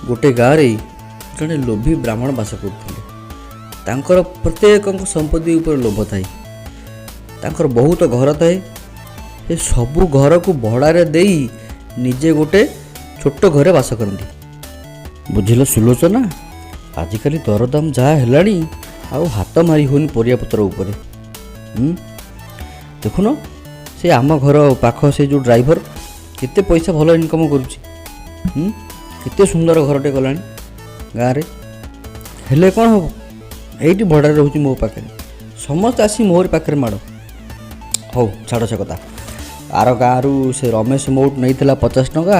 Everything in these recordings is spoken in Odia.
ଗୋଟେ ଗାଁରେ ଜଣେ ଲୋଭୀ ବ୍ରାହ୍ମଣ ବାସ କରୁଥିଲେ। ତାଙ୍କର ପ୍ରତ୍ୟେକଙ୍କ ସମ୍ପତ୍ତି ଉପରେ ଲୋଭ ଥାଏ। ତାଙ୍କର ବହୁତ ଘର ଥାଏ। ସେ ସବୁ ଘରକୁ ଭଡ଼ାରେ ଦେଇ ନିଜେ ଗୋଟେ ଛୋଟ ଘରେ ବାସ କରନ୍ତି। ବୁଝିଲ ସୁଲୋଚନା, ଆଜିକାଲି ଦରଦାମ ଯାହା ହେଲାଣି, ଆଉ ହାତ ମାରି ହେଉନି ପରିବାପତ୍ର ଉପରେ। ଦେଖୁନ, ସେ ଆମ ଘର ପାଖ ସେ ଯେଉଁ ଡ୍ରାଇଭର କେତେ ପଇସା ଭଲ ଇନକମ୍ କରୁଛି। କେତେ ସୁନ୍ଦର ଘରଟେ କଲାଣି ଗାଁରେ। ହେଲେ କ'ଣ ହେବ, ଏଇଠି ଭଡ଼ାରେ ରହୁଛି ମୋ ପାଖରେ। ସମସ୍ତେ ଆସି ମୋରି ପାଖରେ ମାଡ଼। ହଉ ଛାଡ଼ ସେ କଥା। ଆର ଗାଁରୁ ସେ ରମେଶ ମୋଠୁ ନେଇଥିଲା 50 ଟଙ୍କା,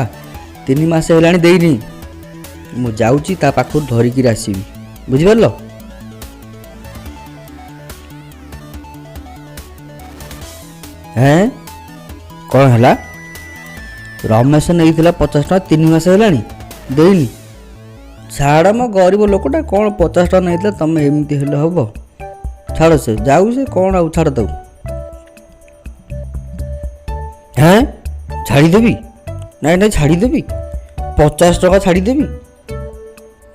3 ମାସ ହେଲାଣି ଦେଇନି। ମୁଁ ଯାଉଛି ତା ପାଖରୁ ଧରିକିରି ଆସିବି, ବୁଝିପାରିଲ? ହେଁ, କ'ଣ ହେଲା? ରମେଶ ନେଇଥିଲା 50 ଟଙ୍କା, 3 ମାସ ହେଲାଣି ଦେଇନି। ଛାଡ଼, ମୋ ଗରିବ ଲୋକଟା କ'ଣ 50 ଟଙ୍କା ନେଇଥିଲା, ତମେ ଏମିତି ହେଲେ ହେବ? ଛାଡ଼, ସେ ଯାଉ, ସେ କ'ଣ ଆଉ, ଛାଡ଼ ତାକୁ। ହେଁ, ଛାଡ଼ିଦେବି? ନାଇଁ ନାଇଁ, ଛାଡ଼ିଦେବି? 50 ଟଙ୍କା ଛାଡ଼ିଦେବି?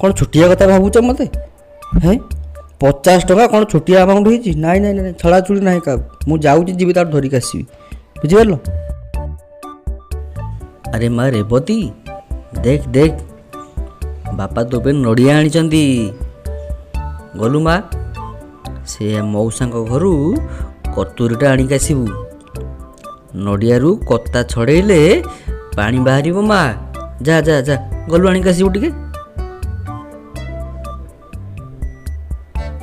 କ'ଣ ଛୋଟିଆ କଥା ଭାବୁଛ ମୋତେ? ହେଁ, 50 ଟଙ୍କା କ'ଣ ଛୋଟିଆ ଆମାଉଣ୍ଟ ହେଇଛି? ନାଇଁ ନାଇଁ ନାଇଁ, ଛଡ଼ାଛୁଡ଼ି ନାହିଁ କାହାକୁ। ମୁଁ ଯାଉଛି, ଯିବି ତାଠୁ ଧରିକି ଆସିବି, ବୁଝିପାରିଲ? ଆରେ ମା ରେବତୀ, ଦେଖ ଦେଖ, ବାପା ତୋ ପାଇଁ ନଡ଼ିଆ ଆଣିଛନ୍ତି। ଗଲୁ ମା, ସେ ମଉସାଙ୍କ ଘରୁ କତୁରୀଟା ଆଣିକି ଆସିବୁ। ନଡ଼ିଆରୁ କତା ଛଡ଼େଇଲେ ପାଣି ବାହାରିବ ମା। ଯା ଯା ଯା, ଗଲୁ ଆଣିକି ଆସିବୁ ଟିକେ।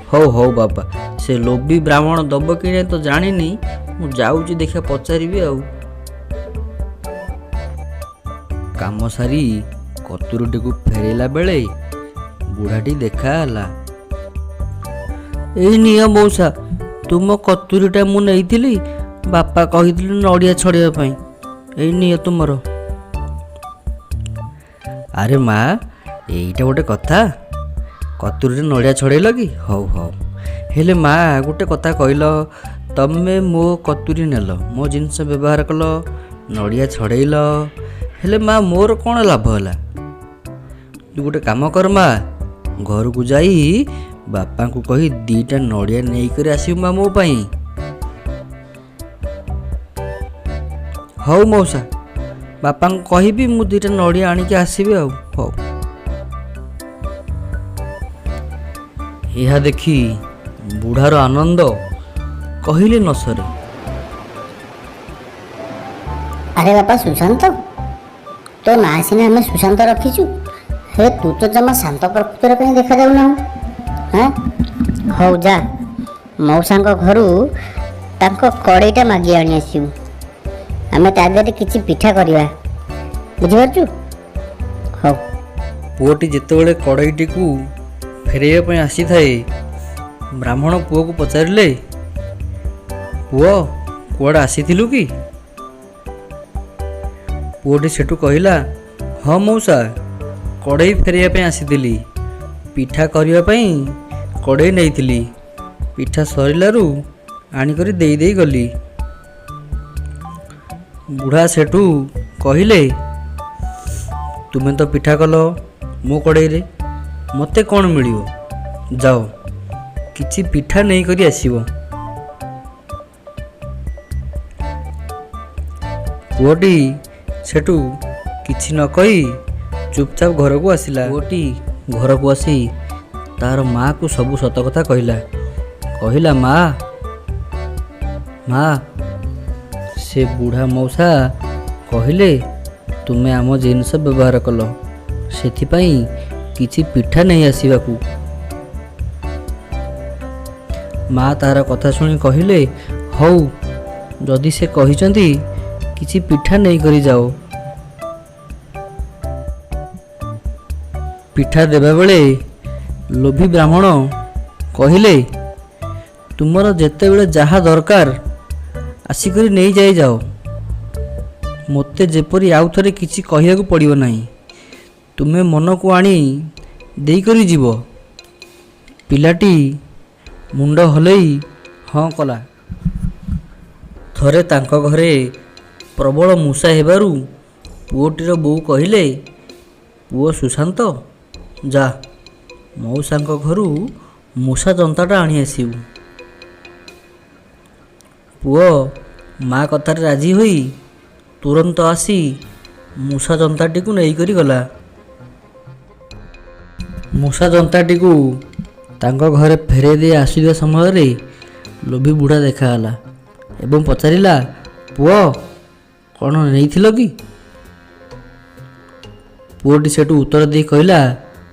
ହଉ ହଉ ବାପା, ସେ ଲୋଭୀ ବ୍ରାହ୍ମଣ ଦବ କି ନାହିଁ ତ ଜାଣିନି, ମୁଁ ଯାଉଛି ଦେଖିବା ପଚାରିବି। ଆଉ କାମ ସାରି କତୁରୀଟିକୁ ଫେରାଇଲା ବେଳେ ବୁଢ଼ାଟି ଦେଖା ହେଲା। ଏଇ ନିଅ ମଉସା, ତୁମ କତୁରୀଟା ମୁଁ ନେଇଥିଲି, ବାପା କହିଥିଲେ ନଡ଼ିଆ ଛଡ଼େଇବା ପାଇଁ, ଏଇ ନିଅ ତୁମର। ଆରେ ମା, ଏଇଟା ଗୋଟେ କଥା, କତୁରୀରେ ନଡ଼ିଆ ଛଡ଼େଇଲ କି? ହଉ ହଉ, ହେଲେ ମା ଗୋଟେ କଥା କହିଲ, ତମେ ମୋ କତୁରୀ ନେଲ, ମୋ ଜିନିଷ ବ୍ୟବହାର କଲ, ନଡ଼ିଆ ଛଡ଼େଇଲ, ହେଲେ ମା ମୋର କ'ଣ ଲାଭ ହେଲା? ତୁ ଗୋଟେ କାମ କର ମା, ଘରକୁ ଯାଇ ବାପାଙ୍କୁ କହି 2ଟା ନଡ଼ିଆ ନେଇକରି ଆସିବୁ ମା ମୋ ପାଇଁ। ହଉ ମଉସା, ବାପାଙ୍କୁ କହିବି ମୁଁ 2ଟା ନଡ଼ିଆ ଆଣିକି ଆସିବି। ଆଉ ହଉ। ଏହା ଦେଖି ବୁଢ଼ାର ଆନନ୍ଦ କହିଲେ ନ ସରେ। ଆରେ ବାପା ସୁଶାନ୍ତ, ତୋ ନାଁ ସିନା ଆମେ ସୁଶାନ୍ତ ରଖିଛୁ, ହେ ତୁ ତ ଜମା ଶାନ୍ତ ପ୍ରକୃତିର କାହିଁ ଦେଖାଯାଉନାହୁଁ? ହଁ ହଉ ଯା, ମଉସାଙ୍କ ଘରୁ ତାଙ୍କ କଡ଼େଇଟା ମାଗି ଆଣି ଆସିବୁ, ଆମେ ତା ଦେହରେ କିଛି ପିଠା କରିବା, ବୁଝିପାରୁଛୁ? ହଉ। ପୁଅଟି ଯେତେବେଳେ କଡ଼େଇଟିକୁ ଫେରାଇବା ପାଇଁ ଆସିଥାଏ, ବ୍ରାହ୍ମଣ ପୁଅକୁ ପଚାରିଲେ, ପୁଅ କୁଆଡ଼େ ଆସିଥିଲୁ କି? ପୁଅଟି ସେଠୁ କହିଲା, ହଁ ମଉସା, କଡ଼େଇ ଫେରାଇବା ପାଇଁ ଆସିଥିଲି, ପିଠା କରିବା ପାଇଁ କଡ଼େଇ ନେଇଥିଲି, ପିଠା ସରିଲାରୁ ଆଣିକରି ଦେଇ ଦେଇ ଗଲି। ବୁଢ଼ା ସେଠୁ କହିଲେ, ତୁମେ ତ ପିଠା କଲ ମୋ କଡ଼େଇରେ, ମୋତେ କ'ଣ ମିଳିବ? ଯାଅ କିଛି ପିଠା ନେଇକରି ଆସିବ। ପୁଅଟି ସେଠୁ କିଛି ନ କହି ଚୁପଚାପ ଘରକୁ ଆସିଲା। ପୁଅଟି ଘରକୁ ଆସି ତାର ମାଆକୁ ସବୁ ସତ କଥା କହିଲା। କହିଲା, ମା ମା, ସେ ବୁଢ଼ା ମଉସା କହିଲେ ତୁମେ ଆମ ଜିନିଷ ବ୍ୟବହାର କଲ, ସେଥିପାଇଁ କିଛି ପିଠା ନେଇ ଆସିବାକୁ। ମା ତାର କଥା ଶୁଣି କହିଲେ, ହଉ ଯଦି ସେ କହିଛନ୍ତି କିଛି ପିଠା ନେଇକରି ଯାଅ। ପିଠା ଦେବାବେଳେ ଲୋଭୀ ବ୍ରାହ୍ମଣ କହିଲେ, ତୁମର ଯେତେବେଳେ ଯାହା ଦରକାର ଆସିକରି ନେଇଯାଇ ଯାଅ, ମୋତେ ଯେପରି ଆଉ ଥରେ କିଛି କହିବାକୁ ପଡ଼ିବ ନାହିଁ, ତୁମେ ମନକୁ ଆଣି ଦେଇକରି ଯିବ। ପିଲାଟି ମୁଣ୍ଡ ହଲେଇ ହଁ କଲା। ଥରେ ତାଙ୍କ ଘରେ ପ୍ରବଳ ମୂଷା ହେବାରୁ ପୁଅଟିର ବୋଉ କହିଲେ, ପୁଅ ସୁଶାନ୍ତ, ଯା, ମଉସାଙ୍କ ଘରୁ ମୂଷା ଜନ୍ତାଟା ଆଣି ଆସିବୁ। ପୁଅ ମା କଥାରେ ରାଜି ହୋଇ ତୁରନ୍ତ ଆସି ମୂଷା ଜନ୍ତାଟିକୁ ନେଇକରି ଗଲା। ମୂଷା ଜନ୍ତାଟିକୁ ତାଙ୍କ ଘରେ ଫେରାଇ ଦେଇ ଆସିବା ସମୟରେ ଲୋଭୀ ବୁଢ଼ା ଦେଖାଗଲା ଏବଂ ପଚାରିଲା, ପୁଅ, କ'ଣ ନେଇଥିଲ କି? ପୁଅଟି ସେଠୁ ଉତ୍ତର ଦେଇ କହିଲା,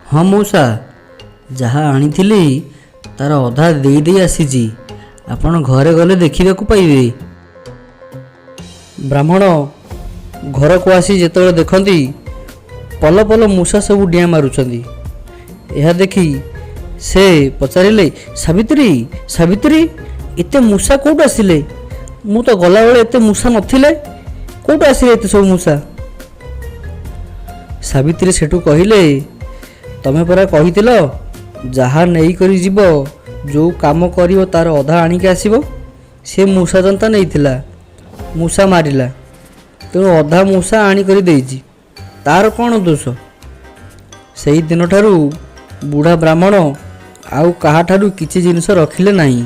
ହଁ ମଉସା, ଯାହା ଆଣିଥିଲି ତାର ଅଧା ଦେଇ ଦେଇ ଆସିଛି, ଆପଣ ଘରେ ଗଲେ ଦେଖିବାକୁ ପାଇବେ। ବ୍ରାହ୍ମଣ ଘରକୁ ଆସି ଯେତେବେଳେ ଦେଖନ୍ତି ପଲ ପଲ ମୂଷା ସବୁ ଡିଆଁ ମାରୁଛନ୍ତି, ଏହା ଦେଖି ସେ ପଚାରିଲେ, ସାବିତ୍ରୀ, ସାବିତ୍ରୀ, ଏତେ ମୂଷା କେଉଁଠୁ ଆସିଲେ? ମୁଁ ତ ଗଲାବେଳେ ଏତେ ମୂଷା ନଥିଲେ, କେଉଁଠୁ ଆସିଲେ ଏତେ ସବୁ ମୂଷା? ସାବିତ୍ରୀ ସେଠୁ କହିଲେ, ତମେ ପରା କହିଥିଲ ଯାହା ନେଇକରି ଯିବ, ଯେଉଁ କାମ କରିବ ତାର ଅଧା ଆଣିକି ଆସିବ। ସେ ମୂଷା ଜନ୍ତା ନେଇଥିଲା, ମୂଷା ମାରିଲା, ତେଣୁ ଅଧା ମୂଷା ଆଣିକରି ଦେଇଛି, ତାର କ'ଣ ଦୋଷ? ସେଇ ଦିନଠାରୁ ବୁଢ଼ା ବ୍ରାହ୍ମଣ ଆଉ କାହାଠାରୁ କିଛି ଜିନିଷ ରଖିଲେ ନାହିଁ।